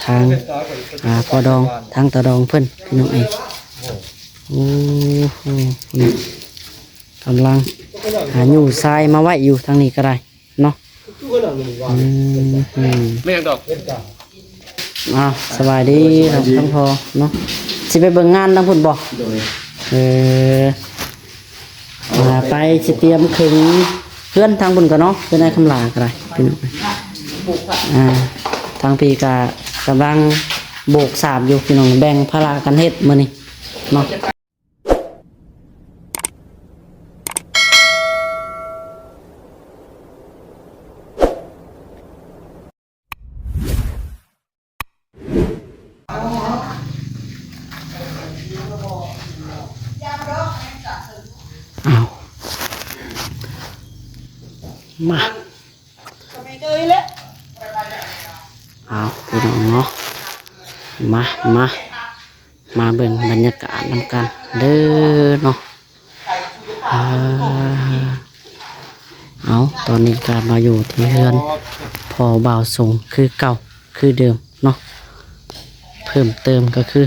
ທາງ ອ່າ ພໍ່ດອງ ທາງຕາດອງເພິ່ນ ພີ່ນ້ອງເອີຍ. ໂອ້ໂຫ ນີ້ກຳລັງ ອ່າ ຍູ້ຊາຍມາໄວ້ຢູ່ທາງນີ້ກໍໄດ້ເນາະ. ອືມ ແມ່ນດອກ. ອ້າວ ສະບາຍດີ ສະບາຍດີ ທັງພໍ່ເນາະ. ຊິໄປເບິ່ງງານທາງພຸ້ນບໍ່? ໂດຍ. ເອີ ອ່າ ໄປຊິຕຽມເຄິ່ງເຮືອນທາງພຸ້ນກ່ອນເນາະ ເຮືອນອ້າຍຄຳຫຼ້າກໍໄດ້ ພີ່ນ້ອງ. ອ່າ ທາງພີ້ກໍກຳລັງໂບກສາບຢູ່ ພີ່ນ້ອງ ແບ່ງພາລະກັນເຮັດມື້ນີ້ເນາະ. ອ້າວ ມາ ອ້າວ ພີ່ນ້ອງເນາະ ມາ ມາ ມາເບິ່ງບັນຍາກາດນຳກັນເດີເນາະ. ອ່າ ເອົາ ຕອນນີ້ກໍມາຢູ່ທີ່ເຮືອນພໍ່ບ່າວສົງຄືເກົ່າຄືເດີມເນາະ. ເພີ່ມເຕີມກໍຄື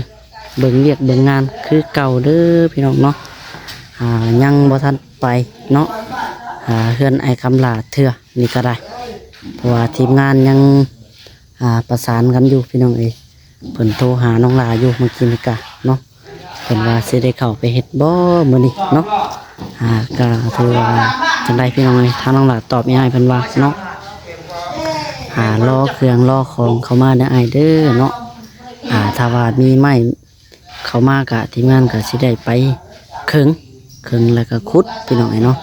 ເບິ່ງວຽກເບິ່ງງານຄືເກົ່າເດີພີ່ນ້ອງເນາະ. ອ່າ ຍັງບໍ່ທັນໄປເນາະ ອ່າ ເຮືອນອ້າຍຄຳຫຼ້າເທື່ອນີ້ກໍໄດ້ ເພາະວ່າທີມງານຍັງ ອ່າ ປະສານກັນຢູ່ ພີ່ນ້ອງເອີຍ. ເພິ່ນໂທຫານ້ອງຫຼ້າຢູ່ເມື່ອກີ້ນີ້ກະເນາະ ເພິ່ນວ່າຊິໄດ້ເຂົ້າໄປເຮັດບໍ່ມື້ນີ້ເນາະ. ອ່າ ກະຖືວ່າຈັ່ງໃດພີ່ນ້ອງເອີຍ ທາງນ້ອງຫຼ້າຕອບອ້າຍເພິ່ນວ່າເນາະ ອ່າ ລໍເຄື່ອງລໍຂອງເຂົ້າມາເດີອ້າຍເດີເນາະ. ອ່າ ຖ້າວ່າມີໄມ້ເຂົ້າມາກະ ທີມງານກະຊິໄດ້ໄປເຄິ່ງ ເຄິ່ງແລ້ວກະຂຸດ ພີ່ນ້ອງເອີຍເນາະ.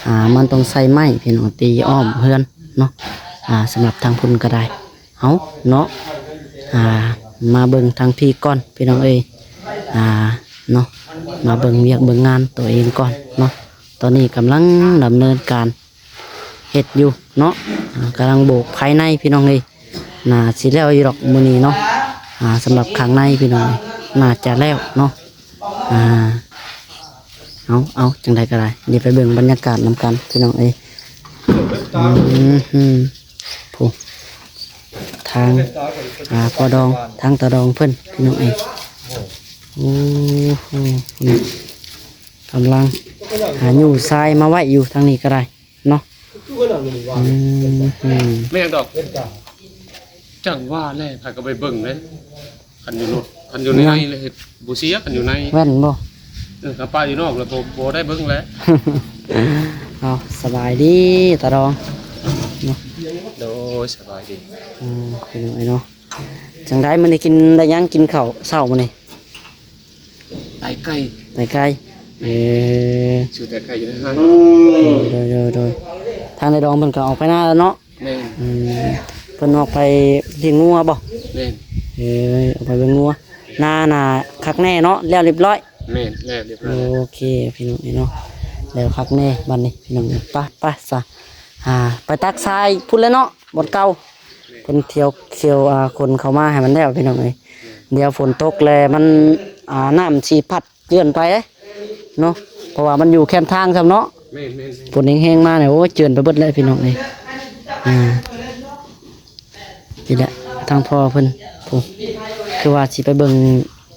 ອ່າ ມັນຕ້ອງໃຊ້ໄມ້ ພີ່ນ້ອງ ຕີອ້ອມເຮືອນເນາະ. ອ່າ ສຳລັບທາງພຸ້ນກະໄດ້ ເອົາເນາະ ອ່າ ມາເບິ່ງທາງພີ້ກ່ອນ ພີ່ນ້ອງເອີຍ ອ່າ ເນາະ ມາເບິ່ງວຽກເບິ່ງງານໂຕເອງກ່ອນເນາະ. ຕອນນີ້ກຳລັງດຳເນີນການເຮັດຢູ່ເນາະ ອ່າ ກຳລັງໂບກພາຍໃນ ພີ່ນ້ອງເອີຍ. ໜ້າຊິແລ້ວຢູ່ດອກມື້ນີ້ເນາະ ອ່າ ສຳລັບຂ້າງໃນ ພີ່ນ້ອງເອີຍ ໜ້າຈະແລ້ວເນາະ. ອ່າ ເອົາ ເອົາ ຈັ່ງໃດກໍໄດ້ ດຽວໄປເບິ່ງບັນຍາກາດນຳກັນ ພີ່ນ້ອງເອີຍ. ອືມ ຜູ້ ທາງ ອ່າ ພໍ່ດອງ ທາງຕາດອງເພິ່ນ ພີ່ນ້ອງເອີຍ. ໂອ້ໂຫ ນີ້ກຳລັງ ອ່າ ຍູ້ຊາຍມາໄວ້ຢູ່ທາງນີ້ກໍໄດ້ເນາະ. ອືມ ແມ່ນດອກ. ຈັ່ງວ່າແຫຼະ ໃຜກໍໄປເບິ່ງເດ້ ຄັນຢູ່ລົດ ຄັນຢູ່ໃນ ຍັງ ໃນເລີຍເຮັດບໍ່ເສຍ ຄັນຢູ່ໃນ ແວ່ນບໍ່? ເອີ ຄັນປ້າຢູ່ນອກແລ້ວບໍ່ ບໍ່ໄດ້ເບິ່ງແຫຼະ. ເອົາ ສະບາຍດີຕາດອງເນາະ. ໂດຍ ສະບາຍດີ. ອືມ ພີ່ນ້ອງເອີຍເນາະ ຈັ່ງໃດມື້ນີ້ກິນໄດ້ຫຍັງ ກິນເຂົ້າເຊົ້າມື້ນີ້? ໄຕໄກ່ ໄຕໄກ່. ເອີ ຊື້ໄຕໄກ່ຢູ່ໃນຮ້ານ. ໂດຍ ໂດຍ ໂດຍ ໂດຍ. ທາງນາຍດອງເພິ່ນກໍອອກໄປນາແລ້ວເນາະ. ແມ່ນ. ອືມ ເພິ່ນອອກໄປລ້ຽງງົວບໍ່? ແມ່ນ. ເອີ ອອກໄປເບິ່ງງົວ. ນານະຄັກແນ່ເນາະ ແລ້ວຮຽບຮ້ອຍ. ແມ່ນ ແລ້ວຮຽບຮ້ອຍ. ໂອເຄ ພີ່ນ້ອງເອີຍເນາະ ແລ້ວຄັກແນ່ບັດນີ້ ພີ່ນ້ອງເອີຍ. ໄປ ໄປຊະ ອ່າ ໄປຕັກຊາຍພຸ້ນແຫຼະເນາະ ບ່ອນເກົ່າ. ເພິ່ນທ່ຽວ ທ່ຽວ ອ່າ ຂົນເຂົ້າມາໃຫ້ມັນແລ້ວ ພີ່ນ້ອງເອີຍ. ດຽວຝົນຕົກແລ້ວມັນ ອ່າ ນ້ຳຊິພັດເຈື່ອນໄປເນາະ ເພາະວ່າມັນຢູ່ແຄມທາງຊ້ຳເນາະ. ແມ່ນໆໆ. ຝົນແຮງໆມານີ້ ໂອ້ຍ ເຈື່ອນໄປເບິດແລ້ວ ພີ່ນ້ອງເອີຍ. ອ່າ ນີ້ແຫຼະ ທາງພໍ່ເພິ່ນ ຜູ້ ຄືວ່າຊິໄປເບິ່ງ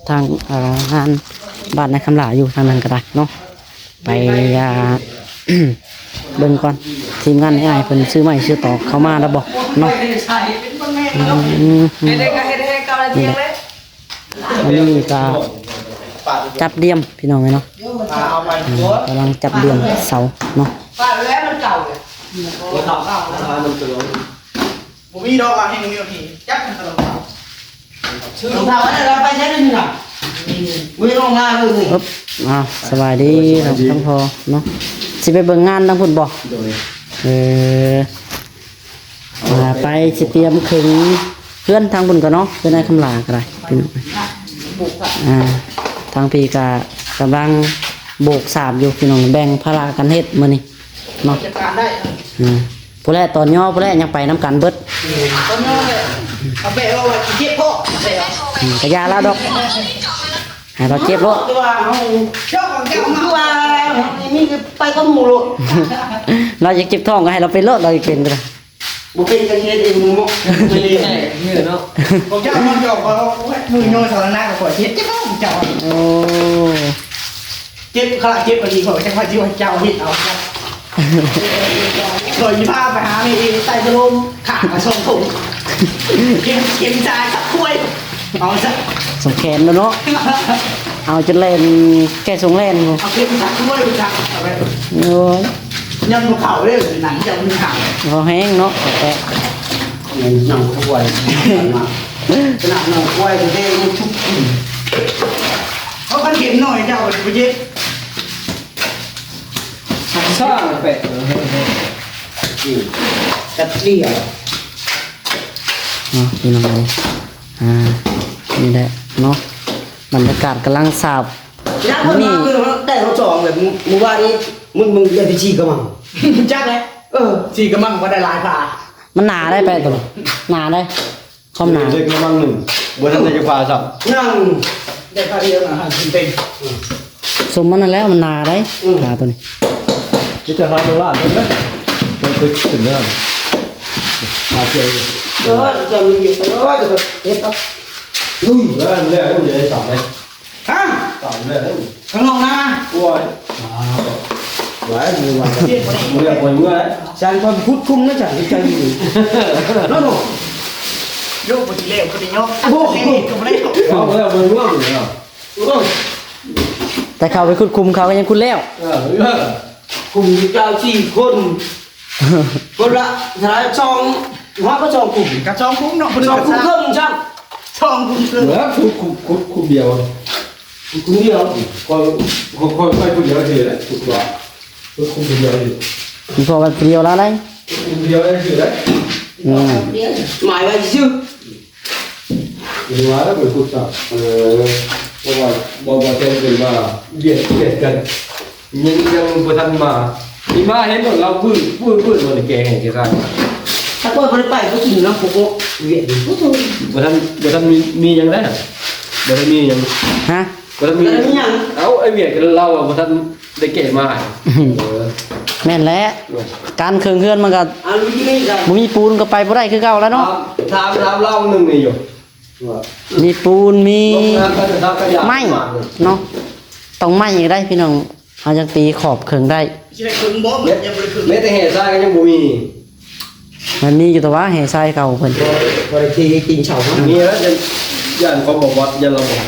ທາງ ອ່າ ງານບ້ານນາຍຄຳຫຼ້າຢູ່ທາງນັ້ນກໍໄດ້ເນາະ. ໄປ ອ່າ ເບິ່ງກ່ອນ ທີມງານອ້າຍເພິ່ນຊື້ໄມ້ຊື້ຕອກເຂົ້າມາແລ້ວບໍ່ເນາະ. ອືມ ນີ້ແຫຼະ ອັນນີ້ກໍຈັບດຽມ ພີ່ນ້ອງເອີຍເນາະ. ອ່າ ກຳລັງຈັບດຽມເສົາເນາະ. ບໍ່ມີດອກ ວ່າໃຫ້ມື້ນີ້ ຈັບມັນຕະຫຼອດ. ເອົາ ອ່າ ສະບາຍດີ ສະບາຍດີ ທັງພໍ່ເນາະ. ຊິໄປເບິ່ງງານທາງພຸ້ນບໍ່? ໂດຍ. ເອີ ອ່າ ໄປຊິຕຽມເຄິ່ງເຮືອນທາງພຸ້ນກ່ອນເນາະ ເຮືອນອ້າຍຄຳຫຼ້າກໍໄດ້ ພີ່ນ້ອງ. ອ່າ ທາງພີ້ກໍກຳລັງໂບກສາບຢູ່ ພີ່ນ້ອງ ແບ່ງພາລະກັນເຮັດມື້ນີ້ເນາະ. ອ່າ ຜູ້ແລກຕອນຍໍຜູ້ແລກຍັງໄປນຳກັນເບິດ. ຕອນຍໍແຫຼະ ເອົາແບກເອົາໄວ້ເຈັບພໍ ເອົາແບກເອົາ. ອືມ ກະຢ່າລາວດອກ ໃຫ້ລາວເຈັບໂລດ. ຄືວ່າມີໄປກັບໝູ່ໂລດ ລາວຢາກເຈັບທ້ອງກໍໃຫ້ລາວເປັນໂລດ ລາວຢາກເປັນກໍໄດ້. ບໍ່ເປັນກະເຮັດເອງເນາະ ເອີເນາະ ພວກເຈົ້າມັນຈອກວ່າ ໂອ້ຍ ມືໂຍສາລະນະກໍຂ້ອຍເຮັດ ເຈັບບໍ່ເຈົ້າ ໂອ້ ເຈັບຂະເຈັບກະດີ ຂ້ອຍຈັກວ່າຊິວ່າເຈົ້າເຮັດເອົາ ຂ້ອຍຊິພາໄປຫາແມ່ເອໃຕ້ສະໂລມ ຂ້າມາສອງທົ່ງ ເຂັມ ເຂັມຊາຍກັບຄວາຍ ເອົາຊະ ສອງແຂນແລ້ວເນາະ ເອົາຈົນແລ່ນ ແກ້ສອງແລ່ນ ເອົາເຂັມຊາຍຄວາຍໄປຈັບ ໂອ້ຍ ຍັງບໍ່ເຂົ້າເດ້ ໜັງເຈົ້າມັນຂາວ ບໍ່ແຮງເນາະ ແຕ່ ໜັງຄວາຍ ຂະໜາດໜັງຄວາຍແທ້ໆຍັງຊຸກກິນ ເອົາຄັນເຂັມໜ້ອຍເຈົ້າບໍ່ເຈັບ ສ້າງແປະ ນີ້ ຈັດລຽບ ເນາະ ພີ່ນ້ອງເອີຍ ອ່າ ນີ້ແຫຼະເນາະ ບັນຍາກາດກຳລັງສາບ ຍາມເພິ່ນມາ ນີ້ ເພິ່ນໄດ້ເຮົາສອງແບບ ມື້ວານນີ້ ມຶງ ມຶງໄດ້ໄປສີ່ກະມັງ ຈັກແຫຼະ ເອີ ສີ່ກະມັງກໍໄດ້ຫຼາຍພາ ມັນໜາໄດ໋ແປະໂຕ ໜາໄດ໋ ຄວາມໜາ ເລັກລະມັງໜຶ່ງ ບໍ່ທັນໄດ້ຈະພາຊ້ຳ ຍັງ ໄດ້ພາດຽວນະ ເຕັມ ສົມມັນນັ້ນແຫຼະ ມັນໜາໄດ໋ ອືມ ພາໂຕນີ້ ມີແຕ່ພາໂບລານເທົ່ານັ້ນ ເພິ່ນເຄີຍຂຶ້ນແລ້ວ ພາເທີ່ຍວ ເອີ ຈະມີຢູ່ ເອີ ຈະເຮັດເອົາ ລຸຍ ແລ້ວ ແລ້ວ ແລ້ວ ໄດ້ສາມໄດ໋ ຮະ ຕາມແລ້ວ ຂ້າງນອກນາ ໂອ້ຍ ຫຼາຍ ມີວ່າ ເຮັດບໍ່ໄດ້ ເມື່ອ ເມື່ອ ສັນກໍຂຸດຄຸມນະ ສັນໃຈຢູ່ ໂນໂນ ໂຍກບໍ່ໄດ້ແລ້ວ ບໍ່ໄດ້ຍົກ ໂອ້ ເຮັດກໍບໍ່ໄດ້ ເອົາແລ້ວ ບໍ່ໄດ້ເອົາແລ້ວ ໂອ້ ແຕ່ເຂົາໄປຂຸດຄຸມ ເຂົາກໍຍັງຂຸດແລ້ວ ເອີ ຄຸມຢູ່ເຈົ້າສີ່ຄົນ ຄົນລະເທົ່າໃດ ສອງ ຮອດບໍ່ສອງຄຸມ ກະສອງຄຸມເນາະ ສອງຄຸມເຄິ່ງຊ້ຳ ສອງຄຸມເຄິ່ງ ເອີ ຂຸດ ຂຸດ ຂຸດຄຸມດຽວ ຂຸດຄຸມດຽວ ຂ້ອຍ ຂ້ອຍ ຂ້ອຍໄປຜູ້ດຽວເທື່ອ ຂຸດວ່າ ຂຸດຄຸມຜູ້ດຽວຢູ່ ມີພໍ່ໄປຜູ້ດຽວລະໄດ ຂຸດຄຸມຜູ້ດຽວໄດ້ເທື່ອໄດ ອືມ ໝາຍໄວ້ຊື່ ເຫັນວ່າແລ້ວໄປຂຸດຊະ ເອີ ເພາະວ່າບໍ່ ບໍ່ແຈ້ງເພິ່ນວ່າບຽດ ບຽດກັນ ຍັງ ຍັງບໍ່ທັນມາ ຊິມາເຫັນລາວວືດ ວືດ ວືດ ບໍ່ໄດ້ແກະໃຫ້ແກະຊາຍ ຖ້າຂ້ອຍບໍ່ໄດ້ໄປ ໄປກິນນຳພວກວຽດນີ້ ບໍ່ທັນ ບໍ່ທັນມີ ມີຫຍັງໄດ໋ ບໍ່ທັນມີຫຍັງ ຮະ ບໍ່ທັນມີ ບໍ່ທັນມີຫຍັງ ເອົ້າ ໄອ້ວຽດກໍລາວວ່າບໍ່ທັນໄດ້ແກະມາໃຫ້ ອືມ ເອີ ແມ່ນແຫຼະ ການເຄື່ອງເຮືອນມັນກໍ ອ່າ ບໍ່ມີປູນກໍໄປບໍ່ໄດ້ຄືເກົ່າແລ້ວເນາະ ຖາມ ຖາມລາວໜຶ່ງນີ້ຢູ່ ມີປູນ ມີໄມ້ເນາະ ຕ້ອງໄມ້ອີກໄດ໋ພີ່ນ້ອງ ເຮົາຈັ່ງຕີຂອບເຄິ່ງໄດ້ ຊິໄດ້ເຄິ່ງບໍ່ ແມ່ນ ຍັງບໍ່ໄດ້ເຄິ່ງ ແມ້ແຕ່ແຮ່ຊາຍກໍຍັງບໍ່ມີ ມັນມີຢູ່ແຕ່ວ່າແຮ່ຊາຍເກົ່າເພິ່ນ ບໍ່ ບໍ່ໄດ້ທີ່ກິນເຊົ້າ ມີແລ້ວ ຢ້ານ ຢ້ານຂອງບໍ່ວັດ ຢ້ານລາວບໍ່ໃຫ້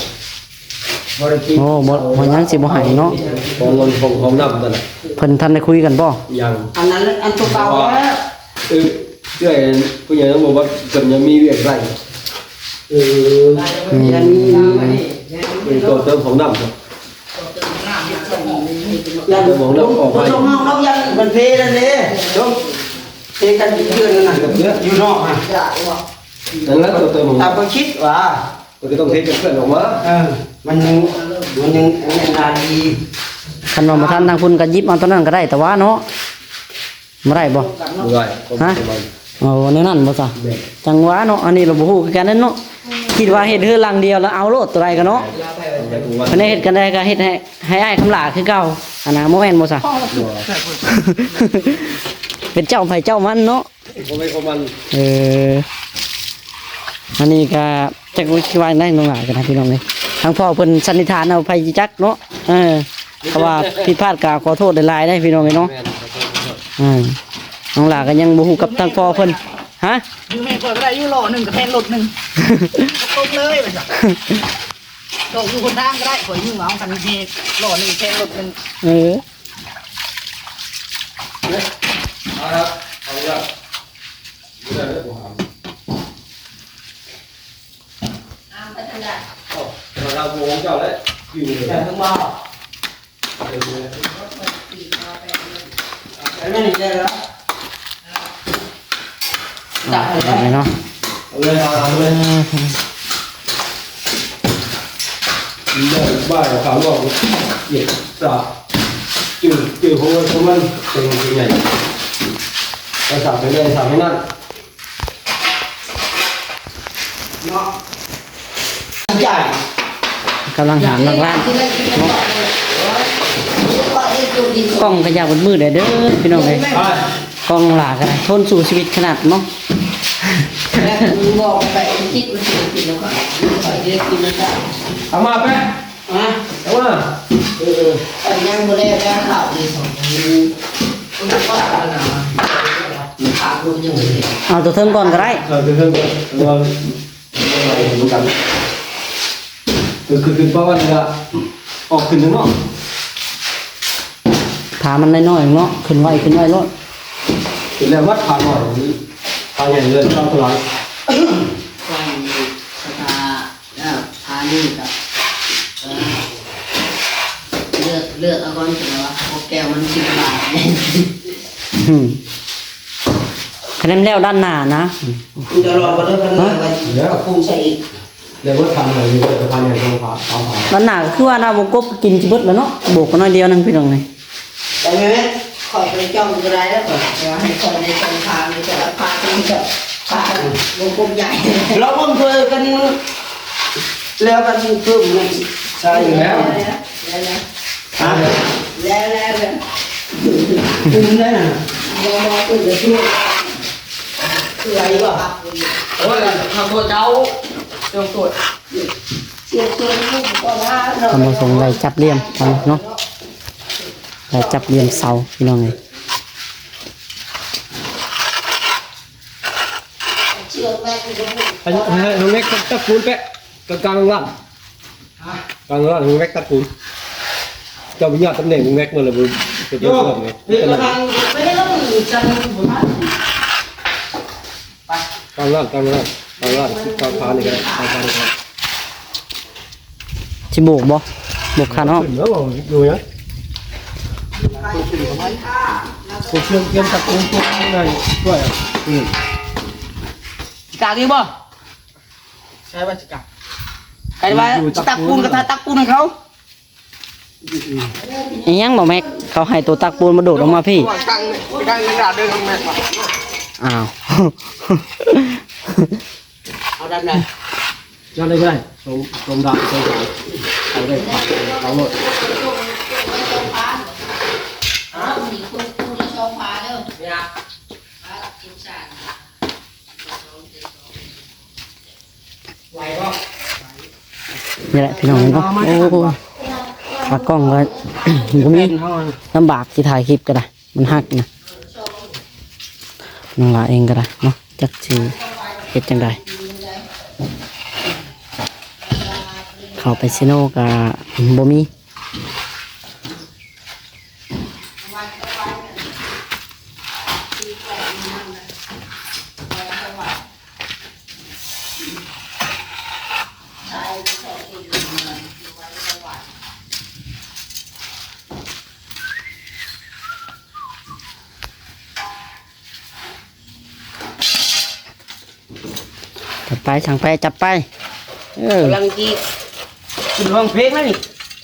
ບໍ່ໄດ້ທີ່ ໂອ້ ບໍ່ ບໍ່ ຍັງຊິບໍ່ໃຫ້ເນາະ ຂອງເງິນ ຂອງ ຂອງນ້ຳນັ້ນ ເພິ່ນທັນໄດ້ຄຸຍກັນບໍ່ ຍັງ ອັນນັ້ນ ອັນຕົວເກົ່າແລ້ວ ເອີ ເອື້ອຍ ຜູ້ໃຫຍ່ຕ້ອງບອກວ່າເພິ່ນຍັງມີວຽກໄດ້ ເອີ ອືມ ເປັນຕໍ່ເຕີມຂອງນ້ຳ ຢ້ານຂອງນ້ຳອອກໄປ ບໍ່ຕ້ອງເຮົາ ເຮົາຢ້ານມັນເພນັ້ນເດ້ ຕ້ອງເທກັນເພື່ອນນັ້ນນະ ຢູ່ນອກຫັ້ນ ນັ້ນແຫຼະຕໍ່ເຕີມຂອງ ຕາມຄວາມຄິດວ່າ ເພິ່ນກໍຕ້ອງເທກັນເພື່ອນອອກມາ ເອີ ມັນຍັງ ມັນຍັງ ມັນຍັງນານດີ ຄັນວ່າບໍ່ທັນທາງພຸ້ນກໍຢິບເອົາຕົວນັ້ນກໍໄດ້ ແຕ່ວ່າເນາະ ບໍ່ໄດ້ບໍ່? ບໍ່ໄດ້ ຮະ? ໂອ້ ແນວນັ້ນບໍ່ຊະ? ແມ່ນ ຈັ່ງວ່າເນາະ ອັນນີ້ລະບໍ່ຮູ້ຄືກັນເນາະ ຄິດວ່າເຮັດເຮືອນຫຼັງດຽວລະເອົາໂລດ ຕົວໃດກໍເນາະ ແມ່ນ ເພິ່ນເຮັດກັນໄດ້ກໍເຮັດໃຫ້ ໃຫ້ອ້າຍຄຳຫຼ້າຄືເກົ່າ ອັນນະ ບໍ່ແມ່ນບໍ່ຊະ? ບໍ່ ເປັນເຈົ້າໃຜເຈົ້າມັນເນາະ ຂອງໃຜຂອງມັນ ເອີ ອັນນີ້ກໍ ຈັກວ່າຊິວ່າຈັ່ງໃດນ້ອງຫຼ້າກັນນະພີ່ນ້ອງເອີຍ ທາງພໍ່ເພິ່ນສັນນິຖານເອົາ ໃຜຊິຈັກເນາະ ເອີ ຖ້າວ່າຜິດພາດກໍຂໍໂທດຫຼາຍໆເດ້ພີ່ນ້ອງເອີຍເນາະ ແມ່ນ ຂໍໂທດ ເອີ ນ້ອງຫຼ້າກໍຍັງບໍ່ຮູ້ກັບທາງພໍ່ເພິ່ນ ຮະ ຢືມໃຫ້ຂ້ອຍກໍໄດ້ຢູ່ ລໍ້ໜຶ່ງກໍແທນລົດໜຶ່ງ ຕົກເລີຍວ່າຊັ້ນ ຕົກຢູ່ຫົນທາງກໍໄດ້ ຂ້ອຍຢືມເອົາ ຄັນມີລໍ້ໜຶ່ງແທນລົດໜຶ່ງ ເອີ ເອົາລະ ເອົາລະ ບໍ່ໄດ້ເດີ ບໍ່ຫາມ ອາມໄປທາງໃດ? ເອົ້າ ມາທາງຂອງເຈົ້າແຫຼະ ຢູ່ແຕ່ເພິ່ນມາ ໄປແມ່ນອີກແລ້ວ ເອົາເລີຍເນາະ ເອົາເລີຍ ເອົາເລີຍ ເອີ ເດີ ບ່າຍຂາວອກ ເຫຍບສາກ ຈື່ ຈື່ຂອງມັນ ຂອງມັນ ເປັນໃຫຍ່ ໄປສາກໄປເລີຍ ສາກໃຫ້ນັ້ນ ເນາະ ກຳລັງຫາມາລ້າງເນາະ ກ້ອງກໍຢາກມືດໆເດີພີ່ນ້ອງເອີຍ ໄປ ກ້ອງຫຼ້າກໍໄດ້ ທົນສູ້ຊີວິດຂະໜາດເນາະ. ແລ້ວບອກໄປ ຄິດວ່າຊິໄດ້ກິນແລ້ວກໍ ຂ້ອຍຊິໄດ້ກິນແລ້ວຈ້ະ. ເອົາມາໄປ ຮະ ເອົາມາ ເອີ ເອີ ຂ້ອຍຍັງບໍ່ໄດ້ແລ້ວເຂົ້ານີ້ສອງ ເອົາຕົວເທິງກ່ອນກໍໄດ້ ເອີ ຕົວເທິງກ່ອນ ຄື ຄື ຄືປະມານນີ້ລະ ອອກຂຶ້ນເນາະ ຖ້າມັນນ້ອຍໆເນາະ ຂຶ້ນໄວ ຂຶ້ນໄວໂລດ ຂຶ້ນແລ້ວວັດພານ້ອຍ ພາໃຫຍ່ເລີຍ ເອົາເທົ່າໃດ ແລ້ວພານີ້ກໍ ເອີ ເລືອກ ເລືອກເອົາກ່ອນ ແຕ່ວ່າພວກແກ້ວມັນສິບບາດ ອືມ ຄັນແມ່ນແລ້ວດ້ານໜ້ານະ ດຽວລອງກ່ອນເດີ ຄັນແມ່ນແລ້ວ ແລ້ວກໍປຸງໃສ່ອີກ ແລ້ວເບິດພັນເລີຍ ເບິດພັນໃຫຍ່ສອງພັນ ສາມພັນ ດ້ານໜ້າກໍຄືວ່ານະ ວົງກົບກິນຊິເບິດແລ້ວເນາະ ໂບກກໍໜ້ອຍດຽວໜຶ່ງພີ່ນ້ອງນີ້ ແຕ່ແມ່ນ ຂ້ອຍໄປຈ້ອງບໍ່ໄດ້ແລ້ວ ຂ້ອຍ ແຕ່ວ່າໃຫ້ຂ້ອຍໄດ້ສອງພັນ ມີແຕ່ວ່າພາທີ່ຈະພາວົງກົບໃຫຍ່ ລອງເບິ່ງເພື່ອກັນ ແລ້ວກັນເພີ່ມໃສ່ແລ້ວ ແລ້ວ ແລ້ວ ແລ້ວ ແລ້ວ ປຸງໄດ້ນະ ບໍ່ ບໍ່ ປຸງກະທິ ຄືໄວບໍ່ ໂອ້ຍ ຂໍໂທດເຈົ້າ ຂໍໂທດ ທ່ານຜູ້ຊົມໄດ້ຈັບຫຼ່ຽມເນາະ ໄດ້ຈັບຫຼ່ຽມເສົາພີ່ນ້ອງເອີຍ ໃຫ້ນ້ອງແມັກຕັກປູນແປະ ກາງໆ ກາງລ້ານ ແມັກຕັກປູນ ເຈົ້າໄປຍາດຕຳແໜ່ງແມັກມາແລ້ວບໍ່ ເປັນເລື່ອງເລີຍ ກາງລ້ານ ກາງລ້ານ ກາງລ້ານ ກາງລ້ານ ກາງລ້ານ ຊິໂບກບໍ່ ໂບກຄານອອກ ຂຶ້ນແລ້ວບໍ່ ຢູ່ຫຍັງ ໂບກເຄື່ອງກຽມຕັກປູນ ພວກນັ້ນຊ່ວຍ ອືມ ຊິກາງອີກບໍ່? ໃຊ້ວ່າຊິກາງ ໃຜວ່າຊິຕັກປູນກໍຖ້າຕັກປູນໃຫ້ເຂົາ ອີຫຍັງບໍ່ແມັກ ເຂົາໃຫ້ໂຕຕັກປູນມາໂດດອອກມາພີ້ ຕັ້ງ ຕັ້ງເວລາເດີນແມັກ ອ້າວ ເອົາດ້ານໃດ ຈະໄດ້ ໄດ້ ຕົງ ຕົງດາວ ຕົງດາວ ເອົາໄດ້ ເອົາໂລດ ນີ້ແຫຼະພີ່ນ້ອງເນາະ ໂອ້ ຂາກ້ອງກໍບໍ່ມີ ລຳບາກຊິຖ່າຍຄລິບກໍໄດ້ ມັນຫັກນະ ນ້ອງຫຼ້າເອງກໍໄດ້ເນາະ ຈັກຊິເຮັດຈັ່ງໃດ ເຂົ້າໄປເຊໂນກໍບໍ່ມີ. ຈັບໄປ ຊ່າງແປະ ຈັບໄປ ເອີ ກຳລັງຊິຂຶ້ນຮ້ອງເພງແລ້ວນີ້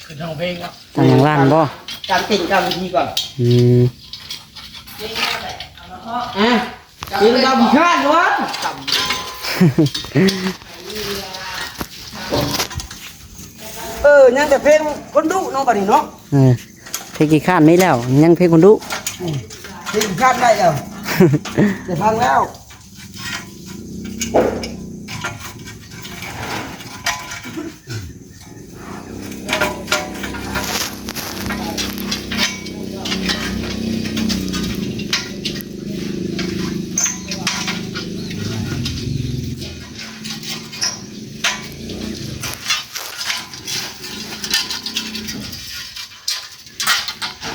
ຂຶ້ນຮ້ອງເພງແລ້ວ ຕັ້ງຫຼັງຮ້ານບໍ່ ກາງເຕັ້ນກາງເວທີກ່ອນ ອືມ ອ່ະ ເປັນດຳຄາດວະ ເອີ ຍັງແຕ່ເພງຄົນດຸເນາະ ບັດນີ້ເນາະ ເອີ ເພງຂີ້ຄ້ານມີແລ້ວ ຍັງເພງຄົນດຸ ອືມ ເພງຂີ້ຄ້ານໄດ້ແລ້ວ ໄດ້ຟັງແລ້ວ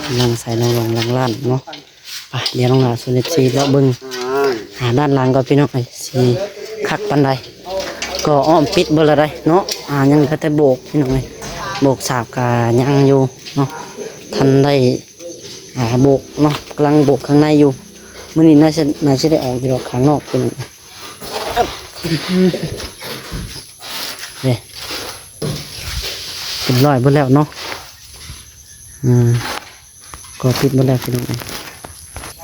ກຳລັງໃສ່ນ້ອງລົງຫຼັງຮ້ານເນາະ ໄປ ດຽວນ້ອງຫຼ້າຊວນເອັຟຊີເລາະເບິ່ງ ອ່າ ດ້ານຫຼັງກ່ອນພີ່ນ້ອງເອີຍ ຊິຄັກປານໃດ ກໍອ້ອມປິດເບິດແລ້ວໃດເນາະ ອ່າ ຍັງເຫຼືອແຕ່ໂບກພີ່ນ້ອງເອີຍ ໂບກສາບກໍຍັງຢູ່ເນາະ ທັນໄດ້ ອ່າ ໂບກເນາະ ກຳລັງໂບກຂ້າງໃນຢູ່ ມື້ນີ້ໜ້າຈະ ໜ້າຈະໄດ້ອອກຢູ່ດອກຂ້າງນອກພີ່ນ້ອງ ເດ້ ເປັນຮ້ອຍເບິດແລ້ວເນາະ ອ່າ ກໍປິດເບິດແລ້ວພີ່ນ້ອງເອີຍ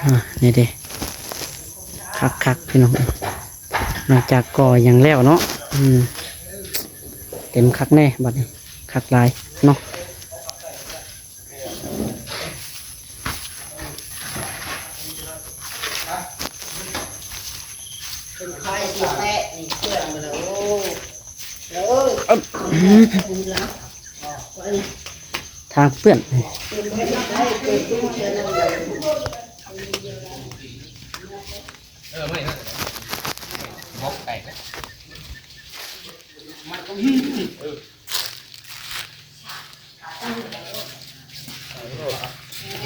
ອ່າ ນີ້ເດ້ ຄັກໆ ພີ່ນ້ອງເອີຍ ຫຼັງຈາກກໍຫຍັງແລ້ວເນາະ ອືມ ເຕັມຄັກແນ່ບັດນີ້ ຄັກຫຼາຍເນາະ. ເ ທາງເປື້ອນ.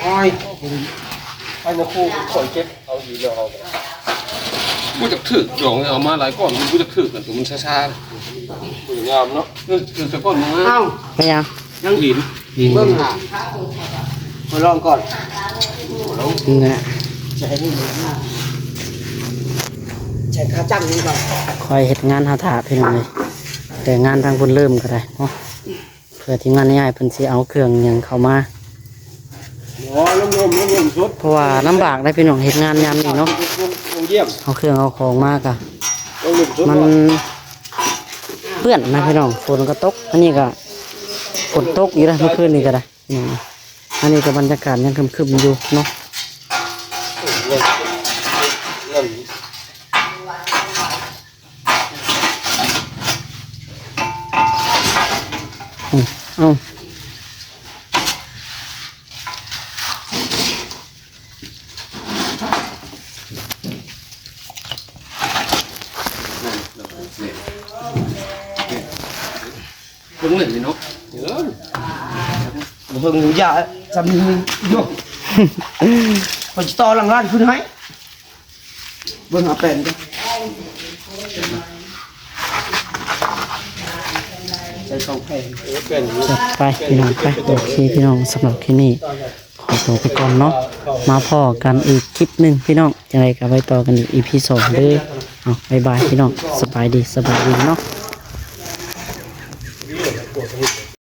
ໂອ້ຍ ໄປນະຄູ ຂ້ອຍເກັບເອົາດີແລ້ວ ເອົາ ບໍ່ຈັກຖືກ ດອກເອົາມາຫຼາຍກ້ອນ ມັນບໍ່ຈັກຖືກກັນ ໂຕມັນຊ້າໆ ບໍ່ງາມເນາະ. ເອີ ແຕ່ກ້ອນມັນງາມ. ເອົ້າ ເປັນຫຍັງ? ຍັງຫີນ ຫີນ ເບິ່ງຫາ ມາລອງກ່ອນ ນີ້ນະ ໃສ່ນີ້ ໃສ່ຂາຈັ່ງນີ້ກ່ອນ. ຂ້ອຍເຮັດງານຫາຖ້າ ພີ່ນ້ອງເອີຍ ແຕ່ງານທາງພຸ້ນເລີ່ມກໍໄດ້ເນາະ. ເພື່ອທີມງານໃຫຍ່ເພິ່ນຊິເອົາເຄື່ອງຫຍັງເຂົ້າມາ ອໍ ລົງລົມ ລົງລົມສຸດ ເພາະວ່າລຳບາກໄດ໋ພີ່ນ້ອງ ເຮັດງານຍາມນີ້ເນາະ ລົງຢ້ຽມ ເອົາເຄື່ອງເອົາຂອງມາກະ ລົງລົມສຸດ ມັນເປື້ອນນະພີ່ນ້ອງ ຝົນກໍຕົກ ອັນນີ້ກໍຝົນຕົກຢູ່ນະ ເມື່ອຄືນນີ້ກໍໄດ້ ອືມ ອັນນີ້ກໍບັນຍາກາດຍັງຄຶມໆຢູ່ເນາະ. ອືມ ເອົາ ເບິ່ງເລີຍເນາະ ເອີ ບໍ່ເບິ່ງຢູ່ ຢ່າ ຈຳນີ້ຢູ່ ມັນຊິຕໍ່ຫຼັງຮ້ານຂຶ້ນໃຫ້. ເບິ່ງເອົາແປ້ນເດີ ໃສ່ສອງແຜ່ນ ເອີ ແປ້ນ ຈັດໄປພີ່ນ້ອງໄປ. ໂອເຄພີ່ນ້ອງ ສຳລັບຄລິບນີ້ຂໍຕົວໄປກ່ອນເນາະ ມາພໍ້ກັນອີກຄລິບໜຶ່ງພີ່ນ້ອງ ຈັ່ງໃດກໍໄວ້ຕໍ່ກັນອີກ ອີພີສອງເດີ. ເອົາ ບາຍບາຍພີ່ນ້ອງ ສະບາຍດີ ສະບາຍດີເນາະ.